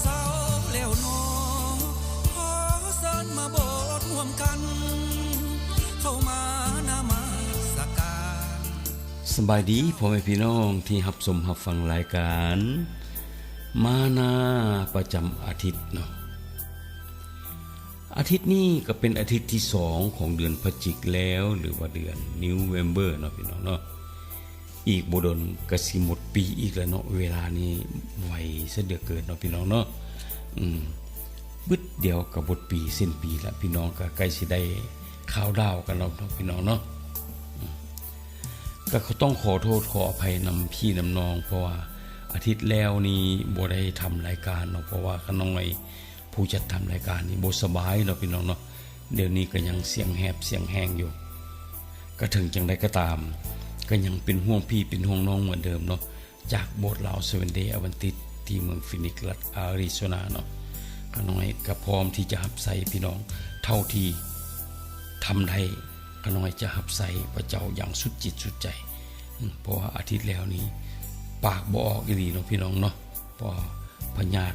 ເຊົ້າແລ້ວໜໍ ຂໍເຊີນມາໂບດຮ່ວມກັນ ເຂົ້າມານະມັດສະການ. ສະບາຍດີພໍ່ແມ່ພີ່ນ້ອງທີ່ຮັບຊົມຮັບຟັງລາຍການມານາປະຈຳອາທິດເນາະ. ອາທິດນີ້ກໍເປັນອາທິດທີສອງຂອງເດືອນພະຈິກແລ້ວ ຫຼືວ່າເດືອນ November ເນາະພີ່ນ້ອງເນາະ. ອີກບໍ່ດົນກໍຊິໝົດປີອີກແລ້ວເນາະ, ເວລານີ້ໄວຊະເຫຼືອເກີນເນາະພີ່ນ້ອງເນາະ. ອືມ ບຶດດຽວກໍໝົດປີສິ້ນປີລະ, ພີ່ນ້ອງກໍໃກ້ຊິໄດ້ຄາວດາວກັນແລ້ວເນາະພີ່ນ້ອງເນາະ. ອືມ ກໍຕ້ອງຂໍໂທດຂໍອະໄພນຳພີ່ນຳນ້ອງ ເພາະວ່າອາທິດແລ້ວນີ້ບໍ່ໄດ້ທຳລາຍການເນາະ, ເພາະວ່າຂ້ານ້ອຍຜູ້ຈັດທຳລາຍການນີ້ບໍ່ສະບາຍເນາະພີ່ນ້ອງເນາະ. ດຽວນີ້ກໍຍັງສຽງແຫບສຽງແຮງຢູ່. ກະເຖິງຈັ່ງໃດກໍຕາມ ກໍຍັງເປັນຫ່ວງພີ່ເປັນຫ່ວງນ້ອງເໝືອນເດີມເນາະ, ຈາກໂບດລາວ Seventh Day Adventist ທີ່ເມືອງຟີນິກ ລັດອາຣິໂຊນາເນາະ. ຂ້ານ້ອຍກໍພ້ອມທີ່ຈະຮັບໃຊ້ພີ່ນ້ອງເທົ່າທີ່ທຳໄດ້, ຂ້ານ້ອຍຈະຮັບໃຊ້ພະເຈົ້າຢ່າງສຸດຈິດສຸດໃຈ. ອືມ ເພາະວ່າອາທິດແລ້ວນີ້ປາກບໍ່ອອກອີ່ຫຼີເນາະພີ່ນ້ອງເນາະ, ເພາະວ່າພະຍາດ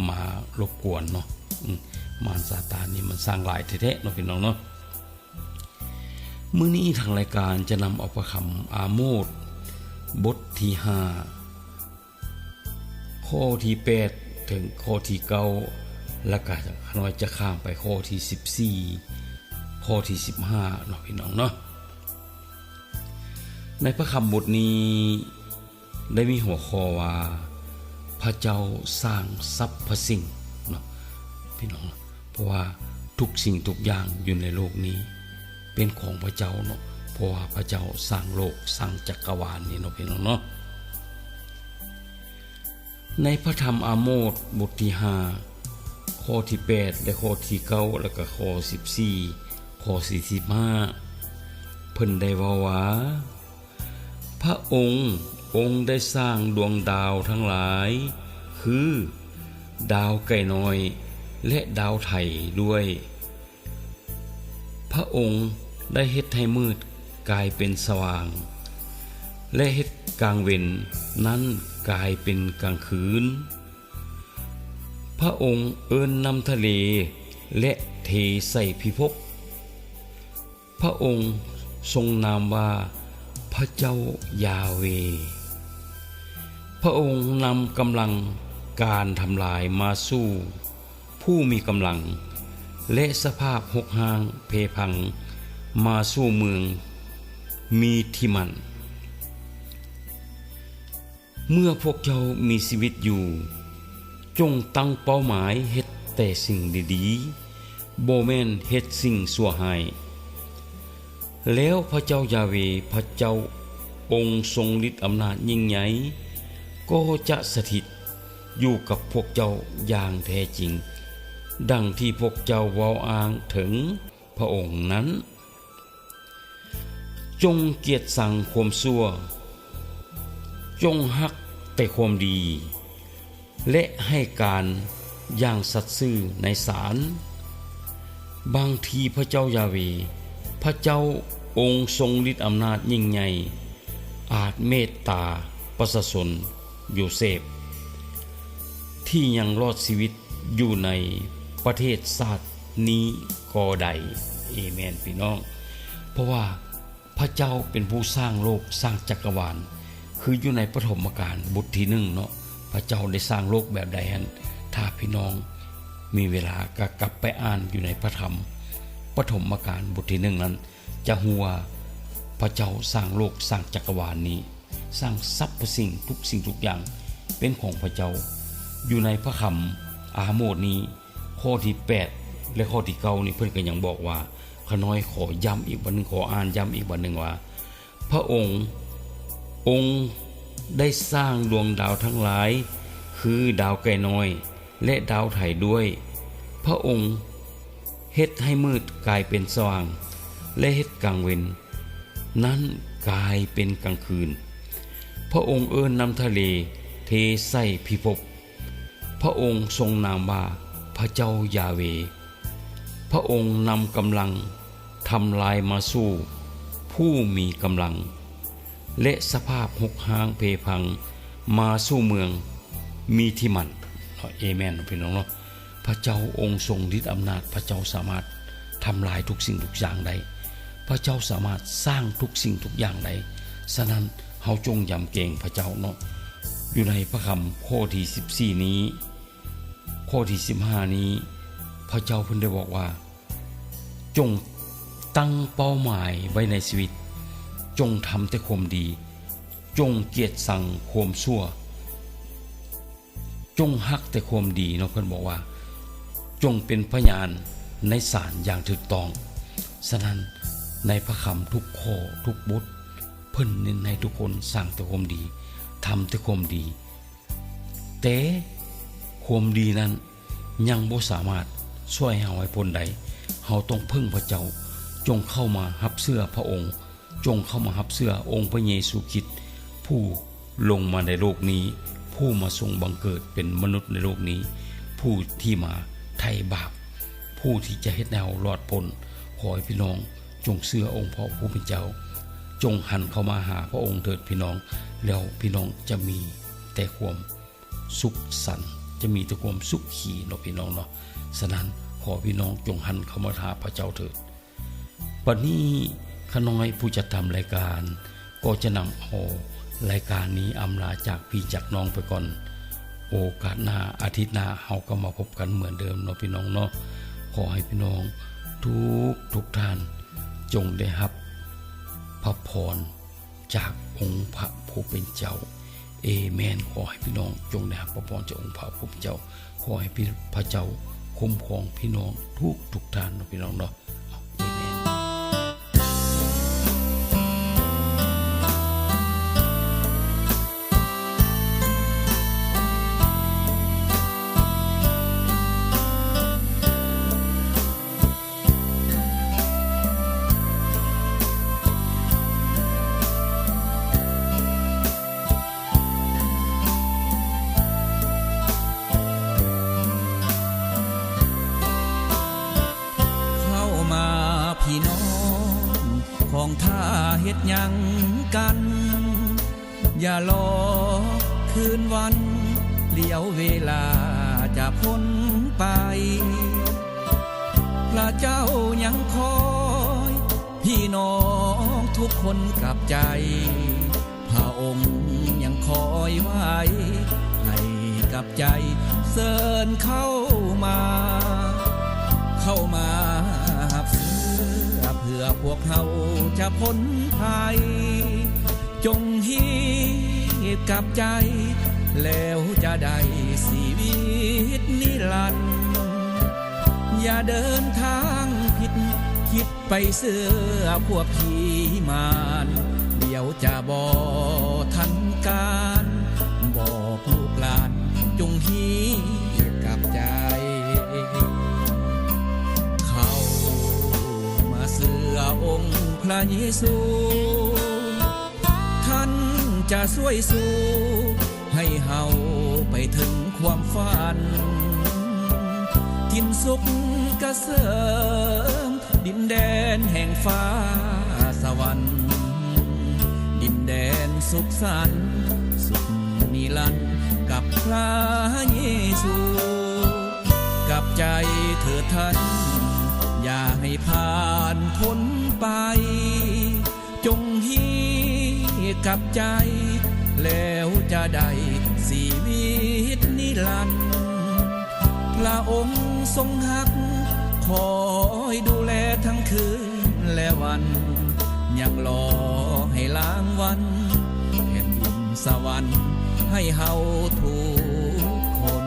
ມາລົບກວນເນາະ. ອືມ ມານຊາຕານນີ້ມັນສ້າງຫຼາຍແທ້ໆເນາະພີ່ນ້ອງເນາະ. ມື້ນີ້ທາງລາຍການຈະນຳເອົາພະຄຳອາໂມດ ບົດທີຫ້າ ຂໍ້ທີແປດ ເຖິງຂໍ້ທີເກົ້າ ແລ້ວກະຂ້ານ້ອຍຈະຂ້າມໄປຂໍ້ທີສິບສີ່ ຂໍ້ທີສິບຫ້າເນາະພີ່ນ້ອງເນາະ. ໃນພະຄຳບົດນີ້ ໄດ້ມີຫົວຂໍ້ວ່າ ພະເຈົ້າສ້າງສັບພະສິ່ງເນາະພີ່ນ້ອງ, ເພາະວ່າທຸກສິ່ງທຸກຢ່າງຢູ່ໃນໂລກນີ້ເປັນຂອງພະເຈົ້າເນາະ, ເພາະວ່າພະເຈົ້າສ້າງໂລກ ສ້າງຈັກກະວານນີ້ເນາະພີ່ນ້ອງເນາະ. ໃນພະທຳອາໂມດບົດທີຫ້າ ຂໍ້ທີແປດ ແລະ ຂໍ້ທີເກົ້າ ແລ້ວກະຂໍ້ສິບສີ່ ຂໍ້ສີ່ສິບຫ້າ ເພິ່ນໄດ້ເວົ້າວ່າ ພະອົງ ອົງໄດ້ສ້າງດວງດາວທັງຫຼາຍ ຄື ດາວໄກ່ນ້ອຍ ແລະ ດາວໄຖດ້ວຍ. ພະອົງໄດ້ເຮັດໃຫ້ມືດກາຍເປັນສະຫວ່າງ ແລະ ເຮັດກາງເວັນນັ້ນກາຍເປັນກາງຄືນ. ພະອົງເອີ້ນນ້ຳທະເລ ແລະ ເທໃສ່ພິພົບ. ພະອົງຊົງນາມວ່າພະເຈົ້າຢາເວ. ພະອົງນຳກຳລັງການທຳລາຍມາສູ່ຜູ້ມີກຳລັງ ແລະ ສະພາບຮົກຮ້າງເພພັງມາສູ່ເມືອງມີທິມັນ. ເມື່ອພວກເຈົ້າມີຊີວິດຢູ່, ຈົ່ງຕັ້ງເປົ້າໝາຍເຮັດແຕ່ສິ່ງດີໆ, ບໍ່ແມ່ນເຮັດສິ່ງຊົ່ວຮ້າຍ. ແລ້ວພະເຈົ້າຢາເວ ພະເຈົ້າອົງຊົງລິດອຳນາດຍິ່ງໃຫຍ່ ກໍຈະສະຖິດຢູ່ກັບພວກເຈົ້າຢ່າງແທ້ຈິງ, ດັ່ງທີ່ພວກເຈົ້າເວົ້າອ້າງເຖິງພະອົງນັ້ນ. ຈົ່ງກຽດຊັງຄວາມຊົ່ວ, ຈົ່ງຮັກແຕ່ຄວາມດີ ແລະ ໃຫ້ການຢ່າງສັດຊື່ໃນສານ. ບາງທີພະເຈົ້າຢາເວ, ພະເຈົ້າອົງຊົງລິດອຳນາດຍິ່ງໃຫຍ່ ອາດເມດຕາປະຊາຊົນໂຢເຊບ ທີ່ຍັງລອດຊີວິດຢູ່ໃນປະເທດຊາດນີ້ກໍໄດ້. ເອແມນ ພີ່ນ້ອງ. ເພາະວ່າພະເຈົ້າເປັນຜູ້ສ້າງໂລກ ສ້າງຈັກກະວານ, ຄືຢູ່ໃນປະຖົມມະການບົດທີໜຶ່ງເນາະ, ພະເຈົ້າໄດ້ສ້າງໂລກແບບໃດຫັ້ນ, ຖ້າພີ່ນ້ອງມີເວລາກໍກັບໄປອ່ານຢູ່ໃນພະທຳປະຖົມມະການບົດທີໜຶ່ງນັ້ນ, ຈະຮູ້ວ່າພະເຈົ້າສ້າງໂລກ ສ້າງຈັກກະວານນີ້, ສ້າງສັບພະສິ່ງ ທຸກສິ່ງທຸກຢ່າງເປັນຂອງພະເຈົ້າ. ຢູ່ໃນພະຄຳອາໂມດນີ້ ຂໍ້ທີແປດ ແລະ ຂໍ້ທີເກົ້ານີ້ ເພິ່ນກໍຍັງບອກວ່າ, ຂ້ານ້ອຍຂໍຢ້ຳອີກບາດໜຶ່ງ, ຂໍອ່ານຢ້ຳອີກບາດໜຶ່ງວ່າ, ພະອົງ ອົງໄດ້ສ້າງດວງດາວທັງຫຼາຍ ຄືດາວໄກ່ນ້ອຍ ແລະ ດາວໄຖດ້ວຍ. ພະອົງເຮັດໃຫ້ມືດກາຍເປັນສະຫວ່າງ ແລະ ເຮັດກາງເວັນນັ້ນກາຍເປັນກາງຄືນ. ພະອົງເອີ້ນນ້ຳທະເລເທໃສ່ພິພົບ. ພະອົງຊົງນາມວ່າພະເຈົ້າຢາເວ. ພະອົງນຳກຳລັງທຳລາຍມາສູ່ຜູ້ມີກຳລັງ ແລະ ສະພາບຮົກຮ້າງເພພັງມາສູ່ເມືອງມີທິມັນ. ເອເມນ ພີ່ນ້ອງເນາະ. ພະເຈົ້າອົງຊົງລິດອຳນາດ, ພະເຈົ້າສາມາດທຳລາຍທຸກສິ່ງທຸກຢ່າງໄດ້, ພະເຈົ້າສາມາດສ້າງທຸກສິ່ງທຸກຢ່າງໄດ້. ສະນັ້ນ ເຮົາຈົ່ງຢຳເກງພະເຈົ້າເນາະ. ຢູ່ໃນພະຄຳຂໍ້ທີສິບສີ່ນີ້, ຂໍ້ທີສິບຫ້ານີ້, ພະເຈົ້າເພິ່ນໄດ້ບອກວ່າ, ຈົ່ງຕັ້ງເປົ້າໝາຍໄວ້ໃນຊີວິດ, ຈົ່ງທຳແຕ່ຄວາມດີ, ຈົ່ງກຽດຊັງຄວາມຊົ່ວ, ຈົ່ງຮັກແຕ່ຄວາມດີເນາະ. ເພິ່ນບອກວ່າ, ຈົ່ງເປັນພະຍານໃນສານຢ່າງຖືກຕ້ອງ. ສະນັ້ນ ໃນພະຄຳທຸກຂໍ້ທຸກບົດ, ເພິ່ນເນັ້ນໃຫ້ທຸກຄົນສ້າງແຕ່ຄວາມດີ, ທຳແຕ່ຄວາມດີ. ແຕ່ຄວາມດີນັ້ນຍັງບໍ່ສາມາດຊ່ວຍເຮົາໃຫ້ພົ້ນໄດ້. ເຮົາຕ້ອງເພິ່ງພະເຈົ້າ. ຈົ່ງເຂົ້າມາຮັບເຊື່ອພະອົງ, ຈົ່ງເຂົ້າມາຮັບເຊື່ອອົງພະເຢຊູຄຣິດ ຜູ້ລົງມາໃນໂລກນີ້, ຜູ້ມາຊົງບັງເກີດເປັນມະນຸດໃນໂລກນີ້, ຜູ້ທີ່ມາໄຖ່ບາບ, ຜູ້ທີ່ຈະເຮັດໃຫ້ເຮົາລອດພົ້ນ. ຂໍໃຫ້ພີ່ນ້ອງ ຈົ່ງເຊື່ອອົງພະຜູ້ເປັນເຈົ້າ, ຈົ່ງຫັນເຂົ້າມາຫາພະອົງເຖີດພີ່ນ້ອງ, ແລ້ວພີ່ນ້ອງຈະມີແຕ່ຄວາມສຸກສັນ, ຈະມີແຕ່ຄວາມສຸຂີເນາະພີ່ນ້ອງເນາະ. ສະນັ້ນ ຂໍພີ່ນ້ອງຈົ່ງຫັນເຂົ້າມາຫາພະເຈົ້າເຖີດ. ບັດນີ້ຂ້ານ້ອຍຜູ້ຈັດທຳລາຍການ ກໍຈະນຳເອົາລາຍການນີ້ອຳລາຈາກພີ່ຈາກນ້ອງໄປກ່ອນ. ໂອກາດໜ້າ, ອາທິດໜ້າ ເຮົາກໍມາພົບກັນເໝືອນເດີມເນາະ ພີ່ນ້ອງເນາະ. ຂໍໃຫ້ພີ່ນ້ອງທຸກໆທ່ານ ຈົ່ງໄດ້ຮັບພະພອນຈາກອົງພະຜູ້ເປັນເຈົ້າ. ເອເມນ. ຂໍໃຫ້ພີ່ນ້ອງຈົ່ງໄດ້ຮັບພະພອນຈາກອົງພະຜູ້ເປັນເຈົ້າ. ຂໍໃຫ້ພະເຈົ້າຄຸ້ມຄອງພີ່ນ້ອງທຸກໆທ່ານເນາະ ພີ່ນ້ອງເນາະ. ເອເມນ. ເຂົ້າມາພີ່ນ້ອງຂອງຂ້າເຮັດຫຍັງກັນ? ຢ່າລໍຄືນວັນ, ຫຼຽວເວລາຈະພົ້ນໄປ. ພະເຈົ້າຍັງຄອຍ ພີ່ນ້ອງທຸກຄົນກັບໃຈ, ພະອົງຍັງຄອຍໄວ້ໃຫ້ກັບໃຈ. ເຊີນເຂົ້າມາ, ເຂົ້າມາຮັບເຊື່ອ ເພື່ອພວກເຮົາຈະພົ້ນໄພ. ຈົ່ງຮີບກັບໃຈ ແລ້ວຈະໄດ້ຊີວິດນິລັນ. ຢ່າເດີນທາງຜິດ, ຄິດ ໄປເຊື່ອພວກຜີມານ, ດຽວຈະບໍ່ທັນການ. ບອກລູກຫຼານຈົ່ງຮີບກັບໃຈ, ເຂົ້າມາເຊື່ອອົງພະເຢຊູ. ທ່ານຈະຊ່ວຍຊູໃຫ້ເຮົາໄປເຖິງຄວາມຝັນ, ກິນສຸກກະເສີມ ດິນແດນແຫ່ງຟ້າສະຫວັນ, ດິນແດນສຸກສັນ ສຸກນິລັນກັບພະເຢຊູ. ກັບໃຈເຖີດທ່ານ ຢ່າໃຫ້ຜ່ານພົ້ນໄປ. ຈົ່ງຮີບກັບໃຈ ແລ້ວຈະໄດ້ຊີວິດນິລັນ. ພະອົງຊົງຮັກ ຄອຍດູແລທັງຄືນ ແລະວັນ, ຍັງລໍໃຫ້ລາງວັນ ແຜ່ນດິນສະຫວັນໃຫ້ເຮົາທຸກຄົນ.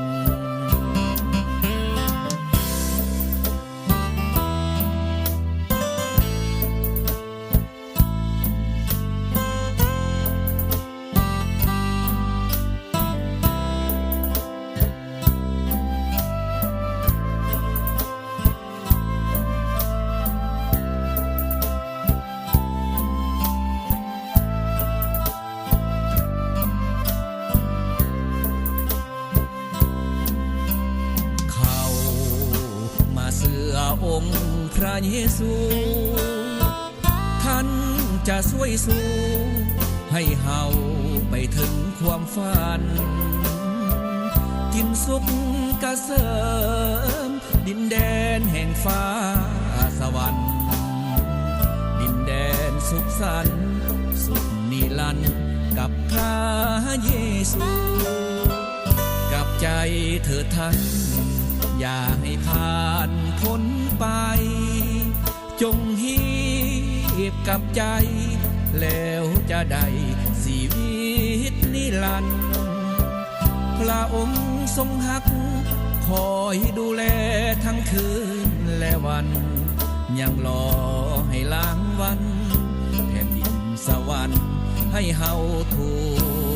ເຂົ້າມາເຊື່ອອົງພະເຢຊູ, ທ່ານຈະຊ່ວຍຊູໃຫ້ເຮົາໄປເຖິງຄວາມຝັນ, ກິ ສຸກກະເສີມ ດິນແດນແຫ່ງຟ້າສະຫວັນ ດິນແດນສຸກສັນ ສຸກນິລັນ ກັບພະເຢຊູ. ກັບໃຈເທີດທ່ານ ຢ່າໃຫ້ຜ່ານພົ້ນໄປ ຈົ່ງຮີບກັບໃຈ ແລ້ວຈະໄດ້ຊີວິດນິລັນ. ພະອົງຊົງຮັກ ຄອຍດູແລທັງຄືນ ແລະວັນ ຍັງລໍໃຫ້ລາງວັນ ແຜ່ນດິນສະຫວັນໃຫ້ເຮົາທົ່ວ